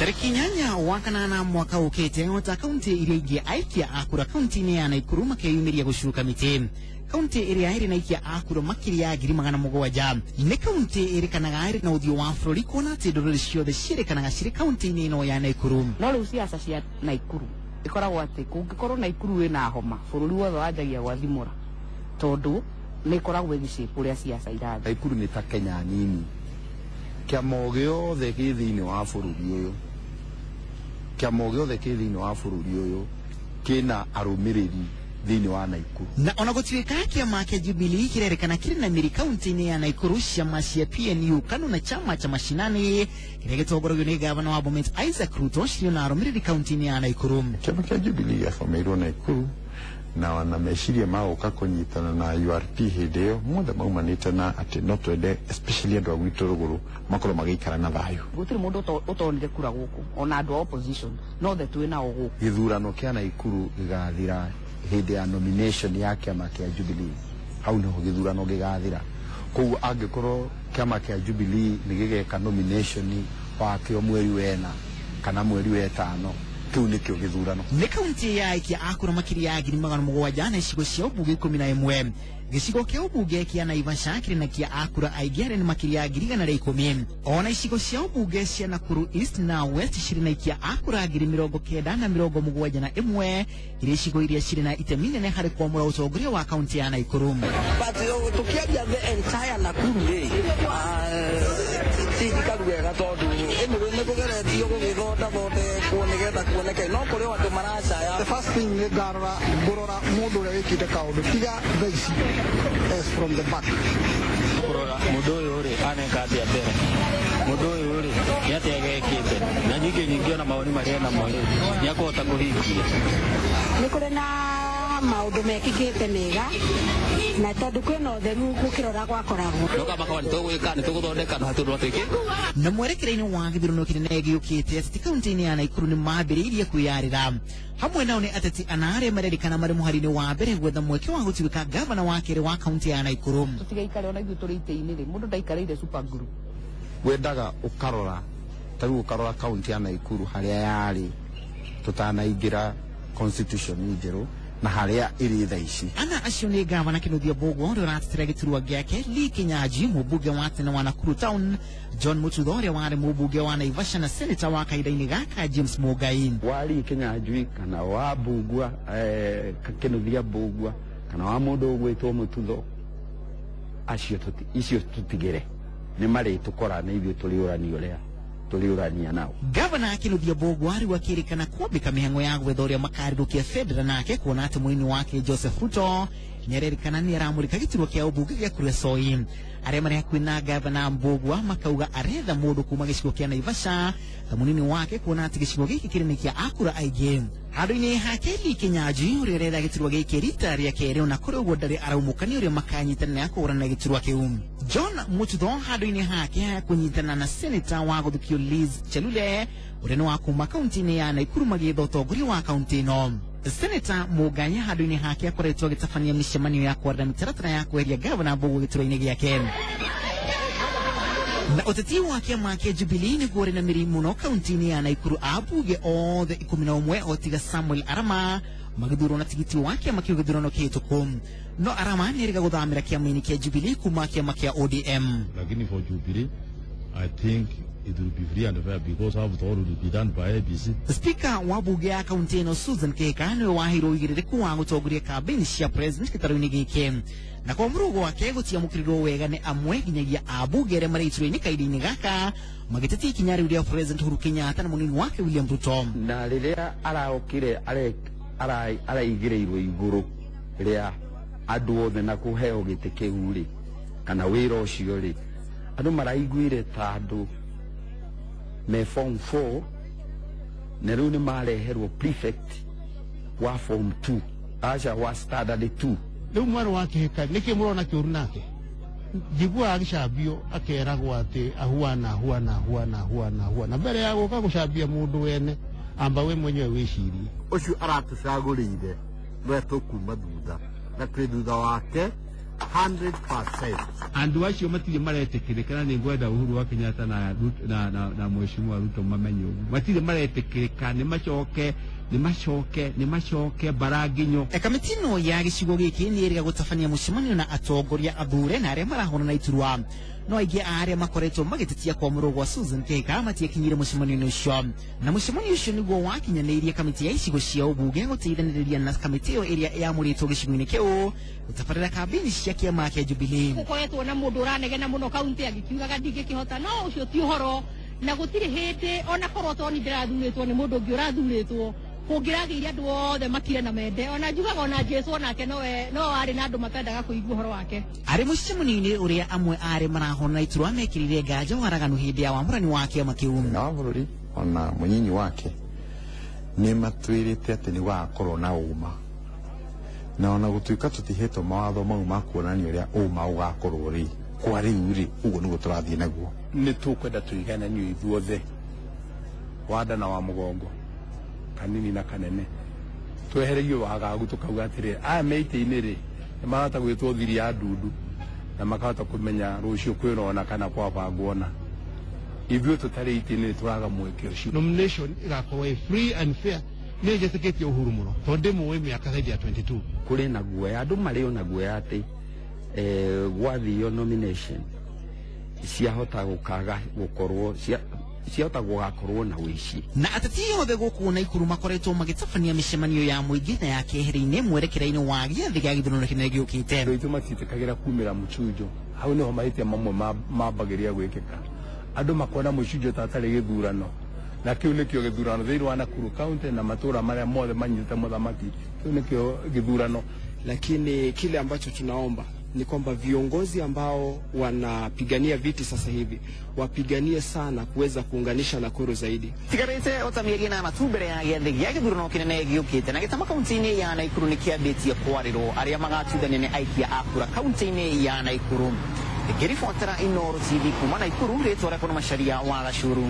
Tarĩki 8 wa kanana mwaka ũkĩte, ota kaunti iria ingĩ, aikia a kura kaunti-inĩ ya Naikuru makeyumĩria gũcuka mĩtĩ. Kaunti ĩrĩa ĩrĩ na aikia a kura makĩria ya 700,000 nĩ kaunti ĩrĩkanaga ĩrĩ na ũthiũ wa bũrũri, kuona atĩ ndũrĩrĩ ciothe ciĩrĩkanaga cirĩ kaunti-inĩ ĩno ya Naikuru. No rĩu ciaca cia Naikuru ikoragwo atĩ kũngĩkorwo Naikuru wĩna homa, bũrũri wothe wanjagia gwathimũra, tondũ nĩ ĩkoragwo ĩgĩcape ũrĩa ciaca irathiĩ. Naikuru nĩ ta Kenya nini. Kĩama o gĩothe gĩ thĩinĩ wa bũrũri ũyũ, kĩama o gĩothe kĩ thĩinĩ wa bũrũri ũyũ kĩna arũmĩrĩri thĩinĩ wa Naikuru. Na ona gũtuĩka kĩama kĩa Jubilee kĩrerĩkana kĩrĩ na mĩri kaunti-inĩ ya Naikuru, ciama cia PNU, KANU na chama cha mashinani kĩrĩa gĩtongoragio nĩ gavana wa Bomet Isaac Ruto cirĩ na arũmĩrĩri kaunti-inĩ ya Naikuru. Kĩama kĩa Jubilee gĩabomeirwo Naikuru na wana meciria ma gũka kũnyitana na URP hĩndĩ ĩyo mothe maumanĩte na atĩ no twende especially andũ a gwitũ rũgũrũ makorwo magĩikara na thayũ. Gũtirĩ mũndũ ũtonire kura gũkũ, ona andũ a opposition nothe twĩ nao gũkũ. Gĩthurano kĩa Naikuru gĩgathira hĩndĩ ya nomination ya kĩama kĩa Jubilee. Hau niho gĩthurano gĩgathira. Koguo angĩkorwo kĩama kĩa Jubilee nĩ gĩgeka nomination wakĩo mweri wena kana mweri wetano, kĩu nĩkĩo gĩthurano. Nĩ kaunti ya aikia a kura makĩria ya 700,000 na icigo cia ũmbunge 11. Gĩcigo kĩa ũmbunge kĩa Naivasha kĩrĩ na kia a kura aingĩ arĩa nĩ makĩria ya 110,000. Ona icigo cia ũmbunge cia Nakuru East na West cirĩ na aikia a kura 971,000, iria icigo iria cirĩ na itemi nene harĩ kwamũra ũtongoria wa kaunti ya Naikuru. But tukiaria the entire Nakuru rĩ, ti njikaru wega, tondũ anyway nĩ kũgeretio gũgĩthondathondekwo nĩgetha kuoneke, no kũrĩ o andũ maracaya. The first thing nĩ ngarora, ngũrora mũndũ ũrĩa wĩkĩte kaũndũ tiga thaa ici as from the back. Kũrora mũndũ ũyũ rĩ, aneka atĩa mbere, mũndũ ũyũ rĩ, nĩ atĩa gekĩte, na nyingĩ nyingĩ, ona mawoni marĩa namo rĩ, nĩ akũhota kũhingia. Nĩ kũrĩ na maũndũ mekĩkĩte mega, na tondũ kwĩna ũtheru gũkĩra ũrĩa gwakoragwo. No kama kawa nĩ tũgwĩka, nĩ tũgũthondeka, no hatirĩ ũndũ twĩkĩ. Na mwerekera-inĩ wa gĩthurano kĩnene gĩũkĩte, ateti kaunti-inĩ ya Naikuru nĩ mambĩrĩirie kwĩyarĩra. Hamwe nao nĩ ateti ana arĩa marerĩkana marĩ mũhari-inĩ wa mbere gwetha mweke wa gũtuĩka gavana wa kerĩ wa kaunti ya Naikuru. Tũtigaikare ona ithuĩ tũrĩ itĩ-inĩ rĩ, mũndũ ndaikarĩire super glue. Wendaga ũkarora, ta rĩu ũkarora kaunti ya Naikuru harĩa yarĩ tũtanaingĩra constitution njerũ na harĩa ĩrĩ thaa ici. Ana acio nĩ gavana Kĩnuthia Mbũgua ũrĩa ũratetera gĩturwa gĩake, Lee Kinyanjui, mũmbunge wa tene wa Nakuru Town John Mututho, ũrĩa warĩ mũmbunge wa Naivasha, na seneta wa kahinda-inĩ gaka James Mũngai. Wa Lee Kinyanjui kana wa Mbugua, Kĩnuthia Mbugua, kana wa mũndũ ũgwĩtwo Mũtutho, acio icio tũtigĩre nĩ marĩtũkora, nĩ ithuĩ tũrĩũrania ũrĩa tũrĩũrania nao. Gavana Kĩnuthia Mbũgua rĩu akĩrĩkana kwambĩka mĩhang'o ya gwetha ũrĩa makarĩrũkia bendera nake, kuona atĩ mũini wake Joseph Ruto nĩarerĩkana nĩ aramũrĩka gĩturwa kĩa ũmbunge gĩa Kuresoi. Arĩa marĩ hakuhĩ na gavana Mbũgua makauga aretha mũndũ kuma gĩcigo kĩa Naivasha ta mũnini wake, kuona atĩ gĩcigo gĩkĩ kĩrĩ nĩ kĩa akura aingĩ. Handũ-inĩ hake Lee Kinyanjui ũrĩa ũretha gĩturwa gĩkĩ rita rĩa kerĩ, ona kũrĩ ũguo ndarĩ araumũkania ũrĩa makanyitanĩra kũhũrana na gĩturwa kĩu. John Mututho handũ-inĩ hake kũnyitana na seneta wa gũthukio Liz Chelule ũrĩa nĩ wa kuma kaunti-inĩ ya Naikuru magĩetha ũtongoria wa kaunti ĩno. Seneta Mũnganya handũ-inĩ hake akoretwo agĩtabania mĩcemanio ya kwarĩra mĩtaratara ya kweheria gavana Mbũgua gĩturwa-inĩ gĩake. Na ũteti wa kĩama kĩa Jubilee nĩguo ũrĩ na mĩri mũno kaunti-inĩ ya Naikuru. Ambunge othe 11 o tiga Samuel Arama magĩthurwo na tigiti wa kĩama kĩu gĩthurano kĩhĩtũku, no Arama nĩerĩga gũthamĩra kĩama-inĩ kĩa Jubilee kuma kĩama kĩa ODM. Lakini for Jubilee, I think it will be free and fair because after all it will be done by IEBC. Spika wa bunge ya kaunti ĩno Susan Kihika nĩwe waheirwo ũigĩrĩrĩku wa gũtongoria kambĩini cia president gĩtarũ-inĩ gĩkĩ, na kwa mũrũgo wake gũtiamũkĩrirwo wega nĩ amwe, nginyagia ambunge arĩa marĩ iturwa-inĩ kahinda-inĩ gaka magĩtetia ikinya rĩu rĩa President Uhuru Kenyatta na mũnini wake William Ruto. Na rĩrĩa araokire araigĩrĩirwo igũrũ rĩa andũ othe na kũheo gĩtĩ kĩu rĩ, kana wĩra ũcio rĩ, andũ maraiguire ta andũ me form 4 na rĩu nĩ mareherwo prefect wa form 2, aca, wa standard 2. Rĩu mwerũ wa Kĩhĩka nĩkĩ mũrona kĩũru nake? Njiguaga agĩcambio, akeragwo atĩ ahuana ahuana ahuana ahuana ahuana. Mbere ya gũka gũcambia mũndũ wene, amba we mwenyewe wĩcirie. Ũcio aratũcagũrĩire nĩwe tũkuma thutha na twĩ thutha wake. 100%. Andu acio matirĩ maretĩkĩrĩka na nĩ ngwenda Uhuru wa Kenyatta na na na, na Mheshimiwa Ruto mamenye ũguo matirĩ maretĩkĩrĩka nĩ macoke nĩ macoke nĩ macoke baranginyo. Kamĩtĩ ĩno ya gĩcigo gĩkĩ nĩ ĩrĩga gũtabania mũcemanio na atongoria athure na arĩa marahũrana na iturwa no aingĩ a arĩa makoretwo magĩtetia kwamũrwo gwa Susan Kihika matiakinyire mũcemanio-inĩ ũcio na mũcemanio ũcio nĩguo wakinyanĩirie kamĩtĩ ya icigo cia ũmbunge gũteithanĩrĩria na kamĩtĩ ĩyo ĩrĩa yamũrĩtwo gĩcigo-inĩ kĩu gũtabarĩra kambĩini cia kĩama kĩa Jubilee. Gukoretwo na mundu uranegena muno kaunti agikiugaga ndingikihota no ucio ti uhoro na gutiri hindi ona korwo to ni ndirathurĩtwo ni mundu ungi urathurĩtwo kungiragiire andu othe makire na mende ona njugaga ona Jesu onake nowe no arĩ na andu matendaga kuigua uhoro wake. Arĩ mũcemanio-inĩ ũrĩa amwe arĩ marahona iturwa mekĩrire nganja waraganu hĩndĩ ya wamũrani wa kĩama kĩu. Na wa bũrũri ona mũnyinyi wake nĩ matwĩrĩte atĩ nĩ gũgakorwo na ũma na ona gũtuĩka tũtihetwo mawatho mau ma kuonania ũrĩa ũma ũgakorwo rĩ kwa rĩu rĩ ũguo nĩguo tũrathiĩ naguo. Nĩ tũkwenda tũigananio ithuothe wanda na wa mũgongo kanini na kanene twehererio wagagu tukauga atĩrĩ aya me itĩ-inĩ rĩ nĩ marahota gwĩtwo thiri ya ndundu na makahota kũmenya rũciũ kwĩrona kana kwabangwona ithuĩ tũtarĩ itĩ-inĩ tũraga mweke ũcio. Nomination ĩgakorwo ĩ free and fair. Nĩ njĩtĩkĩtie Uhuru mũno tondũ ndĩmũĩ mĩaka zaidi ya 22. Kũrĩ na guoya andũ marĩ ona guoya atĩ gwathio nomination ciahota gũkaga gũkorwo ciahota gũgakorwo na ũici. Na ateti othe gũkũ Naikuru makoretwo magĩtabania mĩcemanio ya mũingĩ na ya keheri-inĩ mwerekera-inĩ wa gĩathĩ gĩa gĩthurano kĩnene gĩũkĩte. Andũ aitũ matiĩtĩkagĩra kumĩra mũcunjo hau nĩho mahĩtia mamwe mambagĩria gwĩkĩka andũ makona mũcunjo ta atarĩ gĩthurano na kĩu nĩkĩo gĩthurano thĩinĩ wa Nakuru County na matũra marĩa mothe manyitĩte mũthamaki kĩu nĩkĩo gĩthurano. Lakini kile ambacho tunaomba ni kwamba viongozi ambao wanapigania viti sasa hivi wapiganie sana kuweza kuunganisha Nakuru zaidi. Tigarĩte o ta mĩeri ĩnana tu mbere ya gĩathĩ gĩa gĩthurano kĩnene gĩũkĩte na gĩtama kaunti-inĩ ya Naikuru nĩ kĩambĩtie kwarĩrwo arĩa magatuithania nĩ aikia a kura kaunti-inĩ ya Naikuru. Ngĩribotera Inooro TV kuma Naikuru rĩtwa rĩakwa nĩ Macharia wa Gacuru.